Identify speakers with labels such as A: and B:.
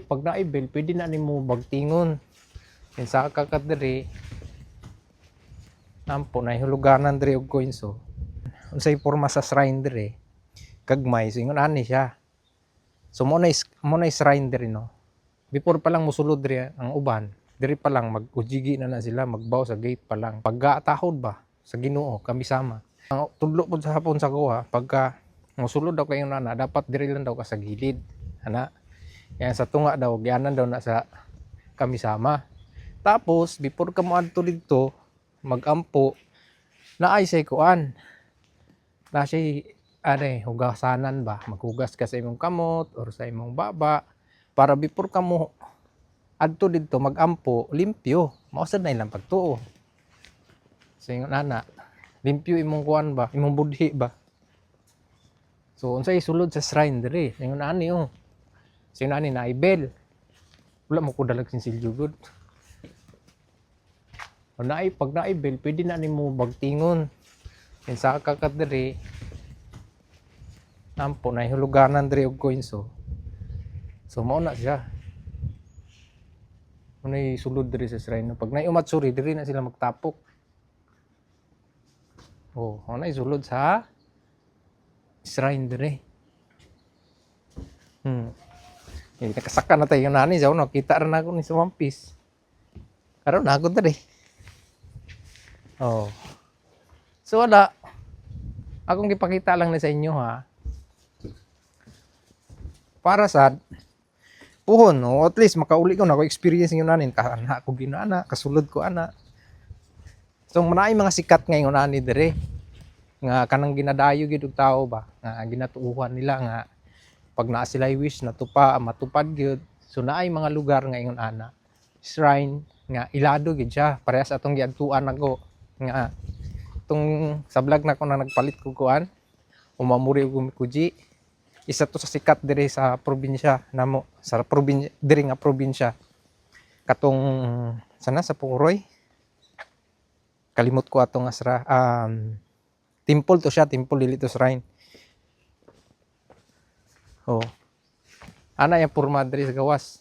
A: Pag naay bell, pwede na nimo bagtingon. Saka ka diri, ampo na huluganan diri og coins, oh. Unsay porma sa shrine diri? Gagmay, so ingon ani siya. So mo na shrine diri, no. Before pa lang musulod diri ang uban, diri pa lang mag-ujigi na na sila, magbaw sa gate pa lang. Pagka tahod ba sa Ginoo kami sama. Ang tudlo pud sa hapon sa kuha, pagka musulod daw kayo nana, dapat diri lang daw ka sa gilid. Ana. Kaya sa tunga daw, gianan daw na sa kami sama. Tapos, before ka moadto didto, magampo, naay say kuan. Na siya, ano eh, hugasanan ba? Maghugas ka sa imong kamot or sa imong baba para before ka mo adto didto magampo, limpyo. Mao sad na ilang pagtuo. So ingon ana, limpyo imong kuan ba, imong budhi ba. So unsay sulod sa shrine diri? Ingon ani, oh. So ingon ani naay bell. Wala mo ko dalag sinsilyo gud. O naay pag naay bell, pwede na nimo bagtingon. Saka ka diri, ampo na huluganan diri og coins, oh. So mao na siya. Mao na sulod diri sa shrine, no. Pag naay umatsuri, diri na sila magtapok. Oh, mao na sulod sa shrine diri. Eh, nakasaka na tayo nani sa uno, kita ra na ako ni sa One Piece. Karon na ako diri. Oh. So wala. Akong gipakita lang ni sa inyo, ha. Para sad puhon, no, at least makauli ko na ako experience ingon anin ka ako ginaana, kasulod ko ana. So manaay mga sikat ngayon ani dire nga kanang ginadayo gid og tao ba nga ginatuuhan nila nga pag naa sila wish natupa matupad gyud. So naay mga lugar nga ingon ana, shrine nga ilado gid siya, parehas atong giadtuan nako nga tong sa vlog nako na nagpalit ko kuan omamori ug omikuji. Isa to sa sikat diri sa probinsya namo, sa probinsya diri nga probinsya, katong sana sa Puroy, kalimot ko atong asra, temple to siya, temple, dili to shrine. Oh, ana yung porma diri sa gawas.